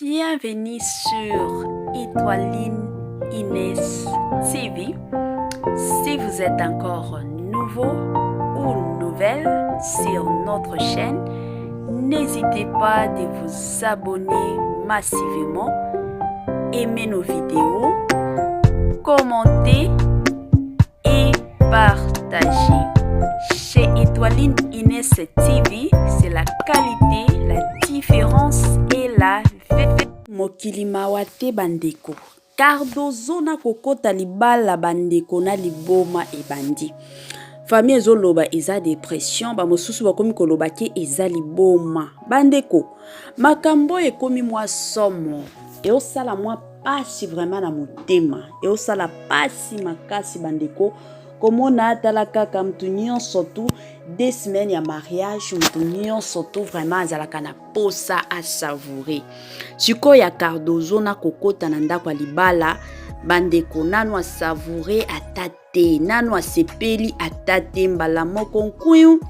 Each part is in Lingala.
Bienvenue sur Étoiline Inès TV. Si vous êtes encore nouveau ou nouvelle sur notre chaîne, n'hésitez pas de vous abonner massivement, aimer nos vidéos, commenter et partager. Chez Étoiline Inès TV, c'est la qualité, la différence et la Mokili mawa te bandeko. Cardozo na kokota libala bandeko na liboma ebandi. Famille ezoloba eza depression, ba mosusu bakomi koloba ke eza liboma. Bandeko, makambo oyo ekomi mwa somo, eosala mwa pasi vraiment na motema, eosala pasi makasi bandeko komona tala kaka mutu nyonso tu deux semaines ya mariage mutu nyonso tu vraiment azalaka na posa asavoure sikoyo ya Cardozo na kokota na ndako ya libala bandeko nanu asavoure ata te nanu asepeli ata te mbala moko nkuyu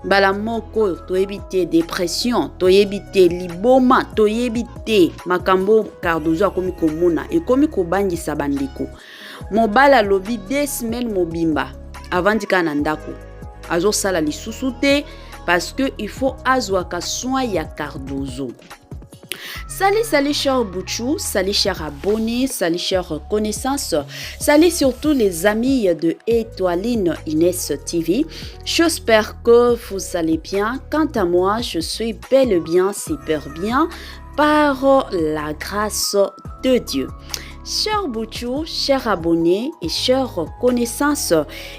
mbala moko toyebi te depression toyebi te liboma toyebi te makambo Cardozo akomi komona ekomi kobangisa bandeko mobali alobi deux semaines mobimba avandi kaka na ndako azosala lisusu te parce que il faut azwaka soin ya Cardozo. Salut, salut cher Bouchou, salut cher abonné, salut cher connaissance, salut surtout les amis de Étoiline Inès TV. J'espère que vous allez bien. Quant à moi, je suis bel et bien, super bien, par la grâce de Dieu. Cher Bouchou, cher abonné et cher connaissance,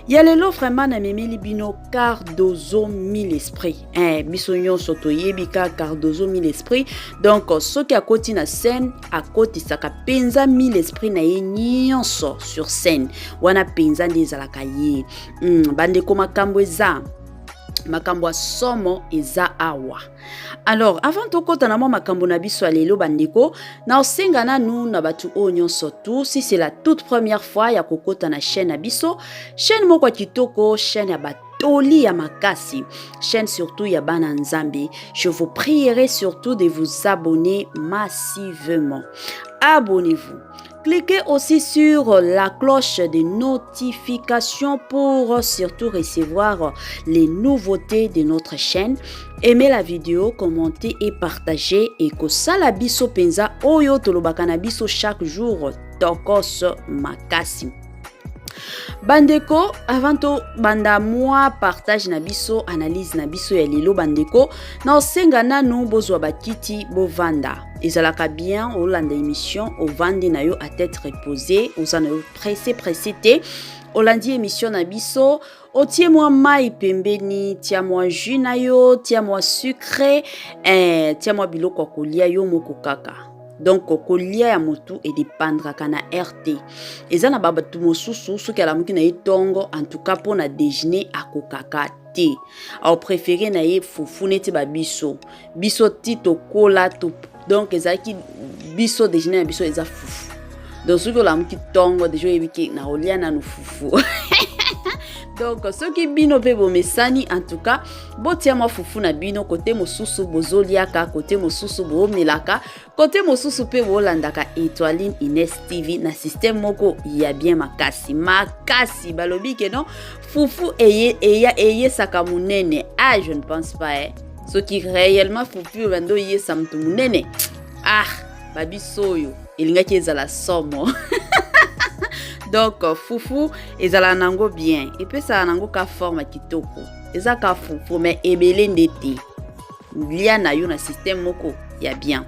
ya lelo vraiment namemeli bino Cardozo mille esprit. Eh, biso nyonso toyebi ka Cardozo mille esprit. Donc soki akoti na scène, akotisaka penza mille esprit na ye nyonso sur scène. Wana penza nde ezalaka ye. Bandeko makambo eza makambo ya somo eza awa. Alors, avant tokota na mwa makambo na biso ya lelo bandeko, na osenga nanu na bato oyo nyonso tu, si c'est la toute première fois ya kokota na chaîne na biso, chaîne moko ya kitoko, chaîne ya batoli ya makasi, chaîne surtout ya bana Nzambe, je vous prierai surtout de vous abonner massivement. Abonnez-vous. Cliquez aussi sur la cloche de notification pour surtout recevoir les nouveautés de notre chaîne. Aimez la vidéo, commentez et partagez. Et kosala biso penza oyo tolobaka na biso chaque jour tokos makasi. Bandeko, avant to banda mwa partage na biso, analyse na biso ya lelo bandeko, na osenga nanu bozwa bakiti bovanda. Ezalaka bien olanda émission ovandi na yo à tête reposée, oza na yo pressé pressé te. Olandi émission na biso, otie mwa mai pembeni, tia mwa jus na yo, tia mwa sucré, tia mwa biloko ya kolia yo moko kaka. Donc kolia ya motu edepandraka na RT. Eza na bato mosusu soki alamuki na ye ntongo, en tout cas mpona déjeuner akokaka te, aopréféré na ye fufu neti babiso biso ti tokola to, donc ezalaki biso déjeuner na biso eza fufu. Donc soki olamuki ntongo deja oyebi ke na kolia nanu fufu. Donc soki bino mpe bomesani, en tout cas botia mwa fufu na bino kote mosusu, bozoliaka kote mosusu, boomelaka kote mosusu mpe bolandaka Étoiline Ines TV na système moko ya bien makasi makasi. Balobi ke non, fufu eyesaka monene. Ah, je ne pense pas, eh. Soki réellement fufu obandi oyesa moto monene, ah, babiso oyo elingaki ezala somo. Donc fufu ezalaka nango bien, epesaka nango ka forme kitoko, eza ka fufu mais ebele nde te. Lia na yo na système moko ya bien.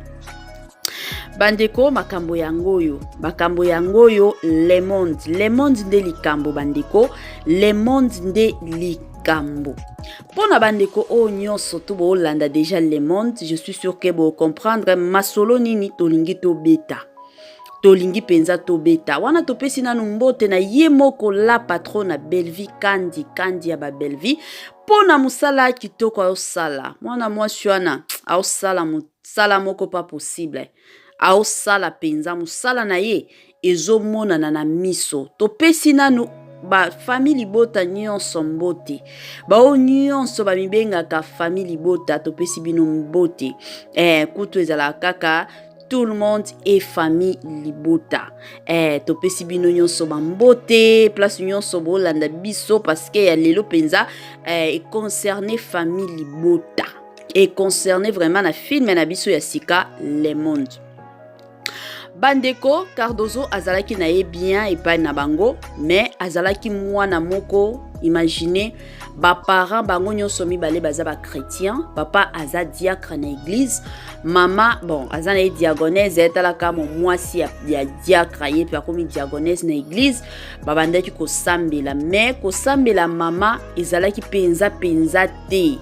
Bandeko, makambo yango oyo, makambo yango oyo, le monde, le monde nde likambo. Bandeko, le monde nde likambo. Mpona bandeko oyo nyonso to boolanda déjà le monde, je suis sûr ke bocomprendre masolo nini tolingi tobeta, tolingi mpenza tobeta wana. Topesi nanu mbote na ye moko la patron na Bellevie Kandi, Kandi ya babellevie, mpo na mosala kitoko aosala. Mwana mwasi wana aosala mosala moko pas possible, aosala mpenza mosala na ye ezomonana na miso. Topesi nanu bafamille libota nyonso mbote, bao nyonso bamibengaka famille libota, topesi bino mbote. Kutu ezalaka kaka. Tout le monde et famille libota. Eh, topesi bino nyonso bambote, place nyonso bolanda biso parce que ya lelo penza eh, concerne famille libota. Et concerne vraiment na film na biso ya sika Le Monde. Bandeko, Cardozo azalaki na ye bien epai na bango, mais azalaki mwana moko. Imagine, baparent bango nyonso mibale baza bachrétien. Papa aza diacre na église, mama, bon, aza na ye diagonese. Etalaka mo mwasi ya diacre, ye mpe akomi diagonese na église. Babandaki kosambela, mais kosambela mama ezalaki mpenza mpenza te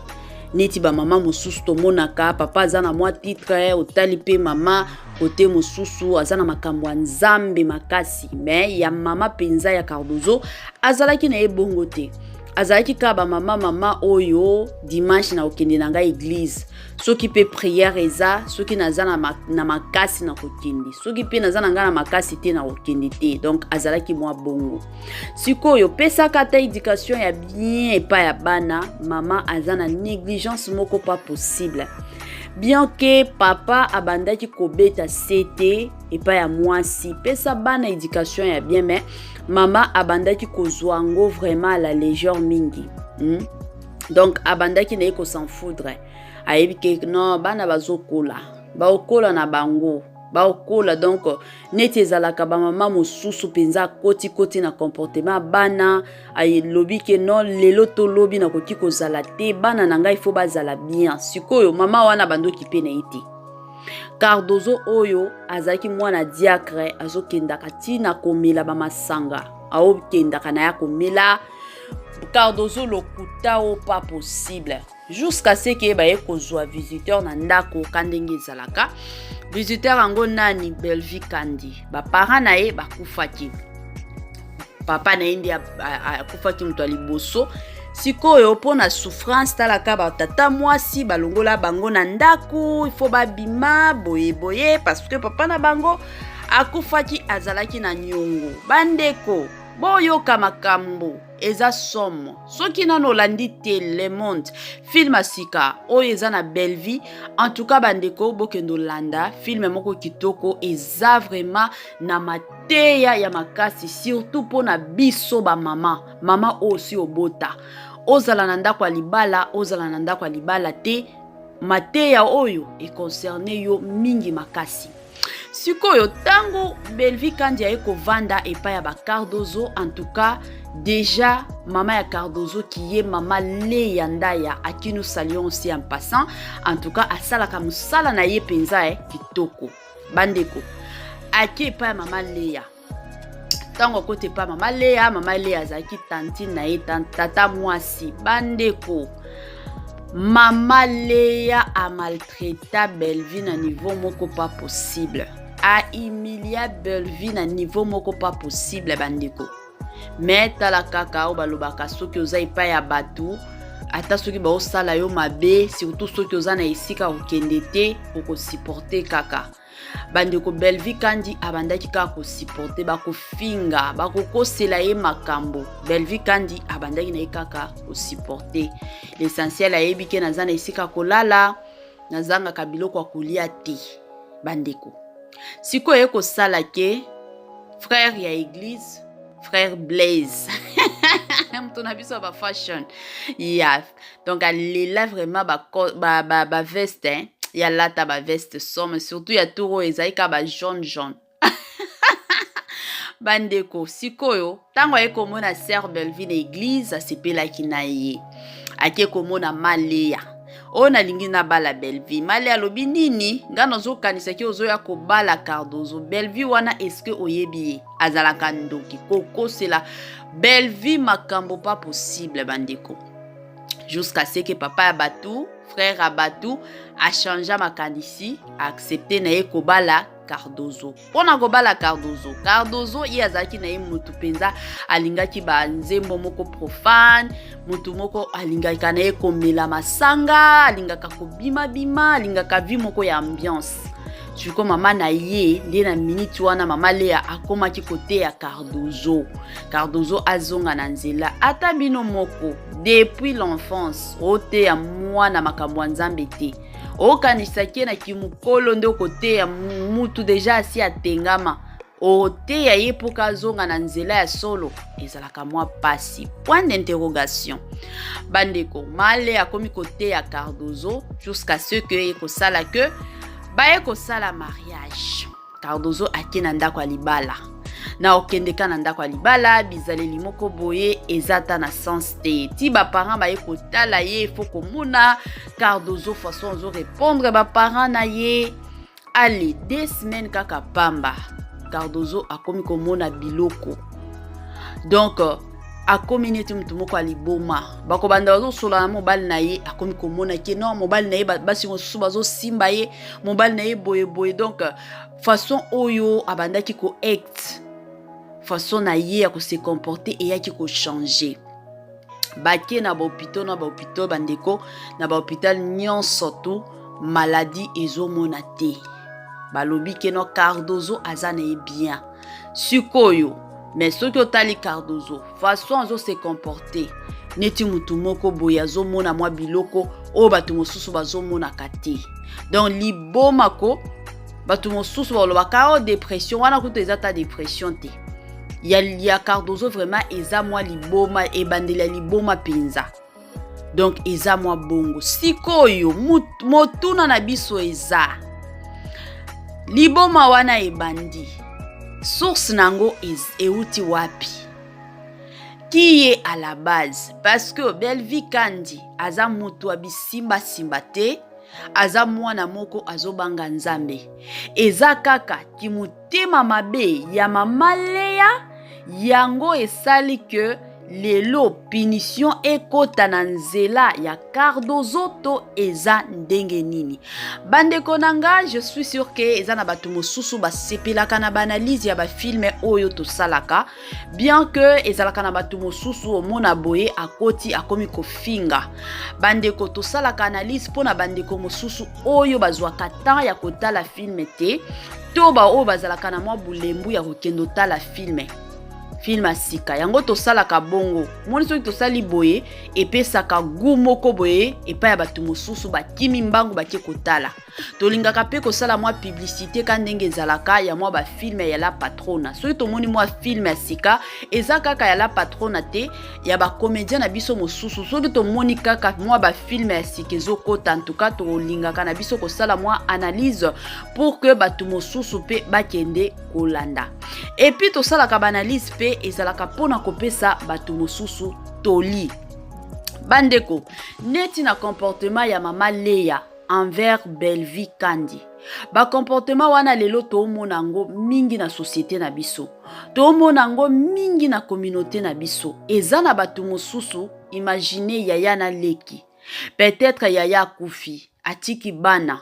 neti bamama mosusu tomonaka. Papa aza na mwa titre, otali mpe mama kote mosusu aza na makambo ya Nzambe makasi, mais ya mama mpenza ya Cardozo azalaki na ye bongo te. Azalaki kaka bamama mama oyo dimanche na kokende na ngai église, soki mpe prière eza, soki naza na makasi na kokende, soki mpe naza na ngai na makasi te, na kokende te. Donc azalaki mwa bongo. Sikoyo pesaka ata éducation ya bien epai ya bana, mama aza na négligence moko pas possible. Bien que papa abandaki kobeta sete epai ya mwasi, pesa bana éducation ya bien, mais mama abandaki kozwa yango vraiment à la légère mingi. Donc abandaki na ye kos'en foutre, ayebi ke non, bana bazokola, baokola na bango, baokola. Donc neti ezalaka bamama mosusu mpenza, akotikoti na comportement ya bana, alobi ke non, lelo tolobi nakoki kozala te, bana na ngai fo bazala bien. Sikoyo mama wana bandoki mpe na ye te. Cardozo oyo azalaki mwana diacre, azokendaka ntina komela bamasanga, aokendaka na ya komela. Cardozo lokuta o pas possible, jusqu'à ce ke baye kozwa visiteur na ndako. Ka ndenge ezalaka, visiteur yango nani? Belvi Kandi. Baparent na ye bakufaki, papa na ye nde akufaki moto ya liboso. Sikoyo mpo na souffrance, talaka batata mwasi balongola bango na ndako, ifo babima boyeboye parce que papa na bango akufaki, azalaki na niongo. Bandeko, boyoka makambo eza somo. Soki nano olandi te Le Monde, film ya sika oyo eza na Bellevie, en tout cas bandeko, bokende olanda film moko kitoko, eza vraiment na mateya ya makasi, surtout mpona biso bamama. Mama oyo si obota, ozala na ndako ya libala, ozala na ndako ya libala te, mateya oyo econcerne yo mingi makasi. Sikoyo ntango Belvi Kandi aye kovanda epai ya bacardozo, en tout cas déjà mama ya Cardozo qui est mama Leya Ndaya, à qui nous saluons aussi en passant, en tout cas asalaka mosala na ye mpenza kitoko. Bandeko, ake epai ya mama Leya. Ntango akoti epai mama Leya, mama Leya azalaki tantine na ye, tata mwasi. Bandeko, mama Leya amaltraita Belvi na niveau moko pas possible, ahumilia Belvi na niveau moko pas possible, bandeko. Mais tala kaka oyo balobaka, soki oza epai ya bato, ata soki baosala yo mabe, surtout soki oza na esika kokende te, okosupporte kaka. Bandeko, Belvi Kandi abandaki kaka kosupporte. Bakofinga, bakokosela ye makambo, Belvi Kandi abandaki na ye kaka kosupporte. L'essentiel, ayebi ke naza na esika kolala, nazangaka biloko ya kolia te. Bandeko, sikoyo ekosala ke frère ya église, frère Blaise, moto na biso ya bafashion ya, donc alela vraiment baveste ba hein? Ya lata baveste somme, surtout ya tour oyo ezali kaka bajaune jaune. Bandeko, sikoyo ntango aye komona sœur Belvi na église, asepelaki na ye. Ake komona Maleya oyo nalingi nabala Belvi. Male alobi nini? Ngai nazokanisaki ozoya kobala Cardozo. Belvi wana, eske oyebi ye? Azalaka ndoki, kokosela Belvi makambo pas possible. Bandeko, jusqu'à ce que papa ya bato, frère ya bato, achangea makanisi, aaccepte na ye kobala Cardozo. Mpona kobala Cardozo, Cardozo ye azalaki na ye motu mpenza alingaki banzembo moko profane, motu moko alingaka na ye komela masanga, alingaka kobimabima, alingaka vie moko ya ambiance. Sikoyo mama na ye nde na miniti wana, mama Lea akomaki koteya Cardozo. Cardozo azonga na nzela. Ata bino moko, depuis l'enfance oteya mwana makambo ya Nzambe te. Okanisa ke na kimokolo nde okoteya mutu deja asi atengama, oteya ye mpo kazonga na nzela ya solo, ezalaka mwa pasi. Point d'interrogation. Bandeko, Male akomi koteya Cardozo jusqu'à ce que ekosala ke baye kosala mariage. Cardozo ake na ndako ya libala. Na okendeka na ndako ya libala, bizaleli moko boye eza ata na sens te. Ti baparent baye kotala ye, fo komona Cardozo façon azo répondre baparent na ye. Ale 2 semaines kaka pamba, Cardozo akomi komona biloko. Donc akomi neti motu moko ya liboma. Bakobanda bazosola na mobali na ye, akomi komona ke non, mobali na ye, basi mosusu bazosimba ye, mobali na ye boyeboye. Donc façon oyo abandaki koacte, façon na ye ya kose comporter eyaki kochanger. Bake na bahôpitaux, na bahôpitaux, bandeko, na bahôpital nyonso tu, maladie ezomona te. Balobi ke no, Cardozo aza na ye bien sikoyo. Mais soki otali Cardozo, façon azose comporter neti mutu moko boye azomona mwa biloko oyo bato mosusu bazomonaka te. Donc liboma ko, bato mosusu balobaka o dépression wana, kutu eza ta dépression te ya Cardozo. Vraiment eza mwa liboma, ebandeli ya liboma mpenza. Donc eza mwa bongo. Sikoyo motuna na biso eza: liboma wana ebandi, source na yango euti wapi? Qui est à la base? Parce que Belvi Kandi aza moto ya bisimbasimba te, aza mwana moko azobanga Nzambe. Eza kaka kimotema mabe ya mama Leya yango esali ke lelo punition ekɔta na nzela ya Cardozo, to eza ndenge nini? Bandeko na nga, je suis sûr ke eza na bato mosusu basepelaka na baanalyse ya bafilme oyo tosalaka, bien que ezalaka na bato mosusu omona boye akoti, akomi kofinga. Bandeko, tosalaka analyse mpo na bandeko mosusu oyo bazwaka temps ya kotala filme te, to baoyo bazalaka na mwa bulembu ya kokende otala filme ya sika. Yango tosalaka bongo. Moni soki tosali boye, epesaka gu moko boye epai ya bato mosusu, bakimi mbangu, batie kotala. Tolingaka mpe kosala mwa publicité ka ndenge ezalaka ya mwa bafilme ya La Patrona. Soki tomoni mwa filme ya sika, eza kaka ya La Patrona te, ya bacomédien na biso mosusu, soki tomoni kaka mwa bafilme ya sika ezokota, ntuka tolingaka na biso kosala mwa analyse pour que bato mosusu mpe bakende kolanda. Et puis tosalaka baanalyse mpe ezalaka mpona kopesa bato mosusu toli. Bandeko, neti na comportement ya mama Leya envers Belvi Kandi, bacomportement wana lelo toomona yango mingi na société na biso, toomona yango mingi na communauté na biso. Eza na bato mosusu, imagine yaya na leki, peut-être yaya akufi, atiki bana,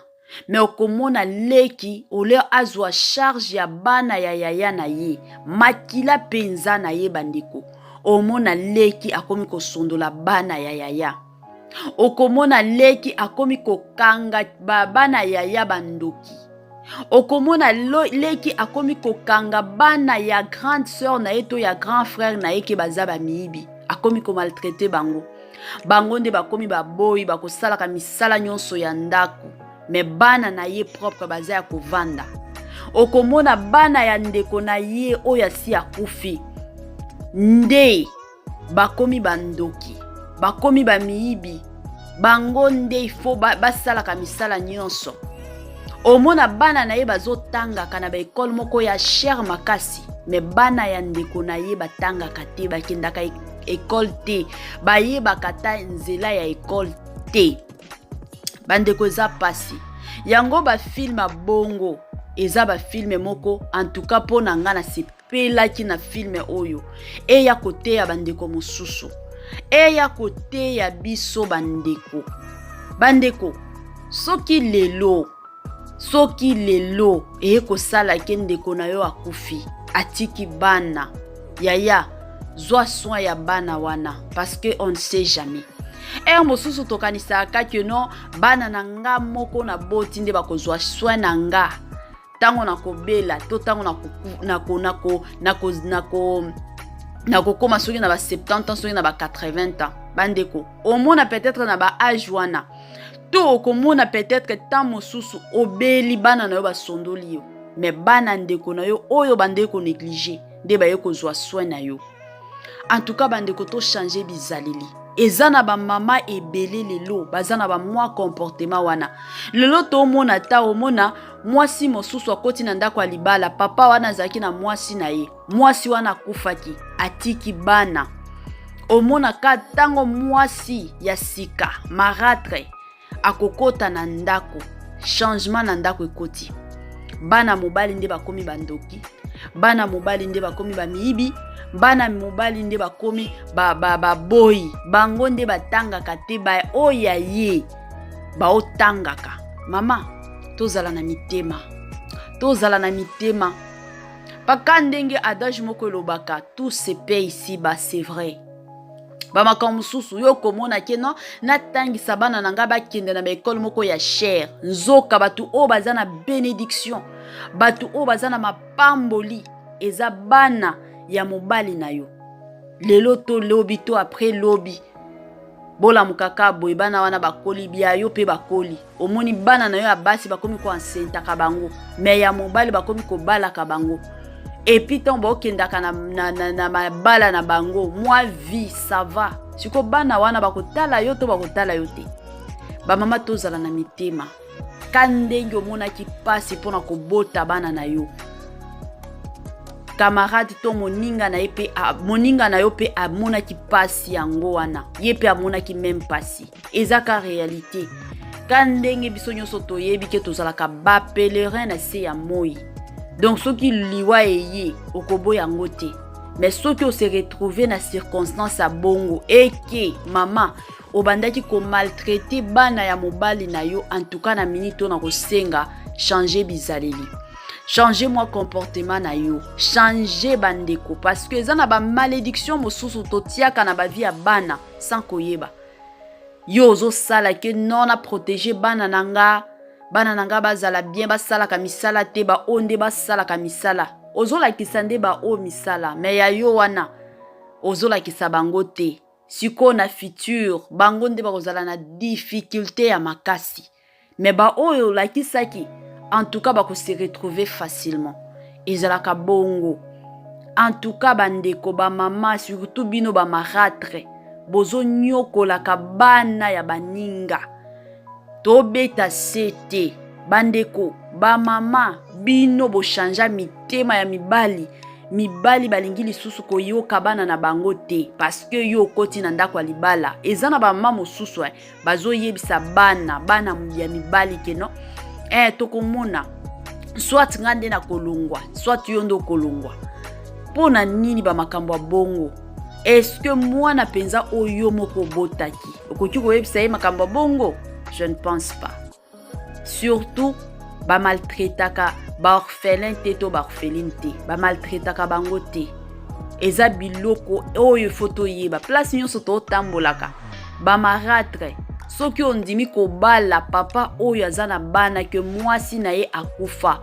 me okomona leki, ole azwa charge ya bana ya yaya na ye, makila mpenza na ye. Bandeko, omona leki akomi kosondola bana ya yaya, okomona leki akomi kokanga bana yaya bandoki, okomona leki akomi kokanga bana ya grande sœur na ye to ya grand frère na ye ke baza bamiyibi, akomi komaltraiter bango. Bango nde bakomi baboyi, bakosalaka misala nyonso ya ndako, me bana na ye propre baza ya kovanda. Okomona bana ya ndeko na ye oyo asi akufi nde bakomi bandoki, bakomi bamiyibi, bango nde ifo basalaka misala nyonso. Omona bana na ye bazotangaka na baekole moko ya cher makasi, me bana ya ndeko na ye batangaka te, bakendaka ekole te, bayebaka ta nzela ya ekole te. Bandeko, eza pasi. Yango bafilme bongo eza bafilme moko, en tout cas mpo na nga nasepelaki na filme oyo. Eya koteya bandeko mosusu, eya koteya biso bandeko. Bandeko, soki lelo eye kosala ke ndeko na yo akufi, atiki bana, yaya, zwa soin ya bana wana, parce que on ne sait jamais. Heure mosusu tokanisaka ke non, bana na nga moko na boti nde bakozwa soin na nga ntango nakobela to ntango nakokóma soki na ba 70 ans, soki na ba 80 ans. Bandeko, omona peut-être na ba âge wana. To okomona peut-être temps mosusu obeli, bana na yo basondoli yo, mais bana ndeko na yo oyo bandeki konégliger nde baye kozwa soin na yo. En tout cas, bandeko, tochange bizaleli. Eza na bamama ebele lelo baza na bamwa comportement wana. Lelo tomona ta omona mwasi mosusu akoti na ndako ya libala, papa wana azalaki na mwasi na ye, mwasi wana akufaki, atiki bana. Omonaka ntango mwasi ya sika marâtre akokota na ndako, changement na ndako ekoti. Bana mobali nde bakomi bandoki, bana mobali nde bakomi bamiyibi, bana mobali nde bakomi baboyi ba, ba bango nde batangaka te, baoyo ya ye baotangaka. Mama, tozala na mitema, tozala na mitema paka ndenge adage moko elobaka: "Tout se paie ici bas." C'est vrai, bamakambo mosusu yo komona ke no natangisa bana na ngai bakende na baekole moko ya cher, nzoka bato oyo baza na bénédiction, bato oyo baza na mapamboli, eza bana ya mobali na yo. Lelo to lobi to après lobi, bolamukaka boye, bana wana bakoli, bia yo mpe bakoli. Omoni bana na yo ya basi bakomi koenceinter bango, mais ya mobali bakomi kobalaka bango. Et puis ntango baokendaka na mabala na bango, mwa vie ça va. Sikoyo bana wana bakotala yo to bakotala yo te? Bamama, tozala na mitema. Ka ndenge omonaki mpasi mpona kobota bana na yo, camarade to moninga na ye mpe, moninga na yo mpe amonaki mpasi yango wana, ye mpe amonaki même mpasi. Eza ka réalité. Ka ndenge biso nyonso toyebi ke tozalaka bapèlerin na se ya moi, donc soki liwa eye, okoboya yango te. Mais soki ose retrouve na circonstance ya bongo, eke mama obandaki komaltraiter bana ya mobali na yo, en tout cas na minute oyo na kosenga change bizaleli, change mwa comportement na yo, change, bandeko, parce que eza na bamalédiction mosusu totiaka na bavie ya bana sans koyeba. Yo ozosala ke non, na protéger bana na nga, bana na nga bazala bien, basalaka misala te, baoyo nde basalaka misala. Ozolakisa nde baoyo misala, mais ya yo wana ozolakisa bango te. Sikoyo na futur bango nde bakozala na difficulté ya makasi, mais baoyo olakisaki, en tout cas bakose retrouver facilement. Ezalaka bongo. En tout cas, bandeko bamama, surtout bino bamarâtre, bozonyokolaka bana ya baninga, tobeta se te. Bandeko bamama, bino bochangea mitema ya mibali. Mibali balingi lisusu koyoka bana na bango te parce que yo okoti na ndako ya libala. Eza na bamama mosusu bazoyebisa bana ya mibali ke no, tokomona soit nga nde na kolongwa, soit yo nde okolongwa. Mpo na nini bamakambo ya bongo? Est-ce mwana mpenza oyo yo moko obotaki, okoki koyebisa ye makambo ya bongo? Je ne pense pas. Surtout bamaltraitaka baorphelin te to baorpheline te, bamaltraitaka bango te. Eza biloko oyo faut toyeba. Place nyonso totambolaka, bamarâtre, soki ondimi kobala papa oyo aza na bana ke mwasi na ye akufa,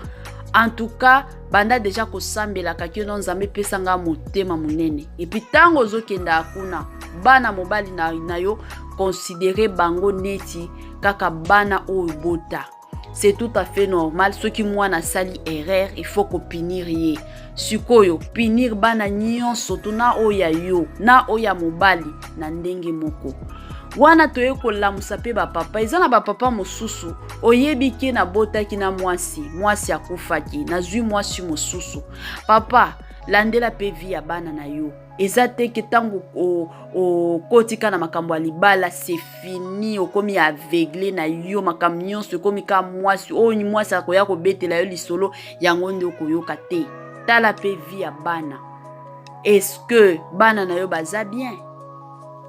en tout cas banda déjà kosambelaka ke no, Nzambe epesanga motema monene. Et puis ntango ozokendaka kuna, bana mobali na yo, considère bango neti kaka bana oyo bota. C'est tout à fait normal. Soki mwana asali erreur, il faut kopunir ye. Sikoyo punir bana nyonso to na oyo ya yo na oyo ya mobali na ndenge moko wana. Toye kolamusa mpe bapapa. Eza na bapapa mosusu, oyebi ke nabotaki na mwasi, mwasi akufaki, nazwi mwasi mosusu. Papa, landela mpe vie ya bana na yo. Eza te ke ntango okotika na makambo ya libala, c'est fini, okomi aveugle na yo, makambo nyonso ekomi ka mwasi oyo. Mwasi akoya kobetela yo lisolo, yango nde okoyoka te. Tala mpe vie ya bana. Est-ce bana na yo baza bien?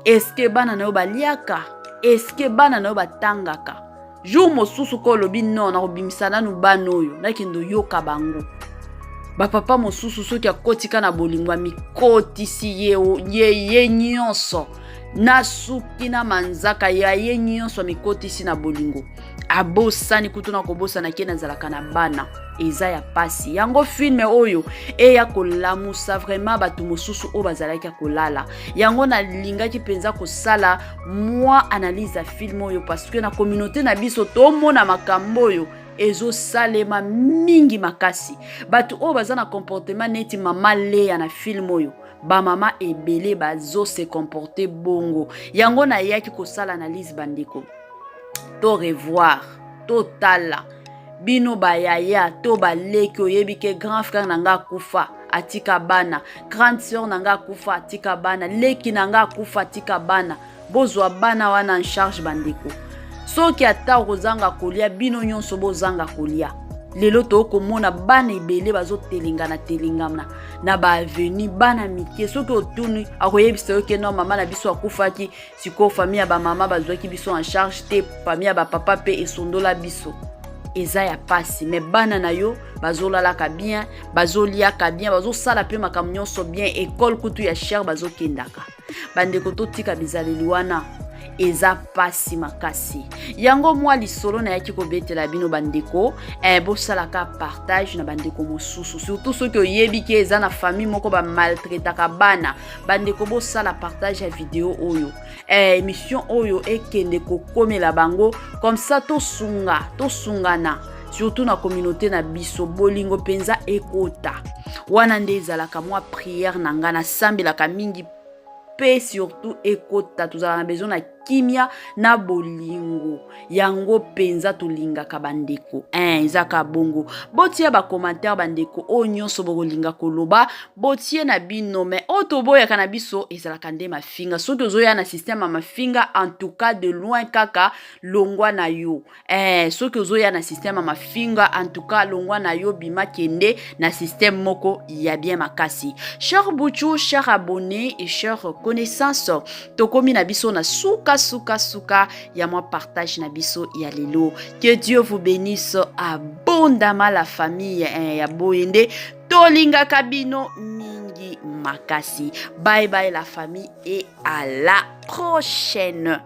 Est-ce bana na yo baliaka? Est-ce bana na yo batangaka? Jour mosusu ko olobi non, nakobimisa nanu bana oyo, nakende oyoka bango. Bapapa mosusu, soki akotika na bolingo, amikotisi ye nyonso na suki na manzaka ya ye nyonso, amikotisi na bolingo. Abosani kutu na kobosana ke nazalaka na bana. Eza ya pasi. Yango film oyo eya kolamusa vraiment bato mosusu oyo bazalaki ya kolala. Yango nalingaki mpenza kosala mwa analyse ya film oyo, parce que na communauté na biso tomona makambo oyo ezosalema mingi makasi. Bato oyo baza na comportement neti mama Lea na film oyo, bamama ebele bazo se comporter bongo. Yango nayaki kosala analyse, bandeko, to revoir, totala bino bayaya to baleki. Oyebi ke grand frère na nga akufa atika bana, grande sœur na nga akufa atika bana, leki na nga akufa atika bana. Bozwa bana wana en charge, bandeko. Soki ata okozanga kolia, bino nyonso bozanga kolia. Lelo tokomona bana ebele bazotelengana telengana na baavenue, bana mike. Soki otuni, akoyebisa yo ke no, mama na biso akufaki, sikoyo famille ya bamama bazwaki biso en charge te, famille ya bapapa mpe esondola biso. Eza ya pasi, mais bana na yo bazolalaka bien, bazoliaka bien, bazosala mpe makambo nyonso bien, école kutu ya cher bazokendaka. Bandeko, totika bizaleli wana, eza pasi makasi. Yango mwa lisolo nayaki kobetela bino, bandeko. Bosalaka partage na bandeko mosusu, surtout soki oyebi ke eza na famille moko bamaltraitaka bana. Bandeko, bosala partage ya video oyo, émission oyo ekende kokomela bango, comme ça tosunga, tosungana, surtout na communauté na biso. Bolingo mpenza ekota wana nde ezalaka mwa prière na ngai, nasambelaka mingi mpe surtout ekota. Tozala na besoin na kimia na bolingo, yango mpenza tolingaka, bandeko. Ezaka bongo. Botia bacommentaire, bandeko, oyo nyonso bokolinga koloba, botie na bino. Mais oyo toboyaka na biso ezalaka nde mafinga. Soki ozoya na système ya mafinga, en tout cas de loin kaka, longwa na yo. Soki ozoya na système ya mafinga, en tout cas longwa na yo, bima, kende na système moko ya bien makasi. Cher buchu, cher abonné et cher connaissance, tokomi na biso na suka suka suka ya mwa partage na biso ya lelo. Que Dieu vous bénisse abondamment, la famille. Ya boye nde tolingaka bino mingi makasi. Bye bye la famille et à la prochaine.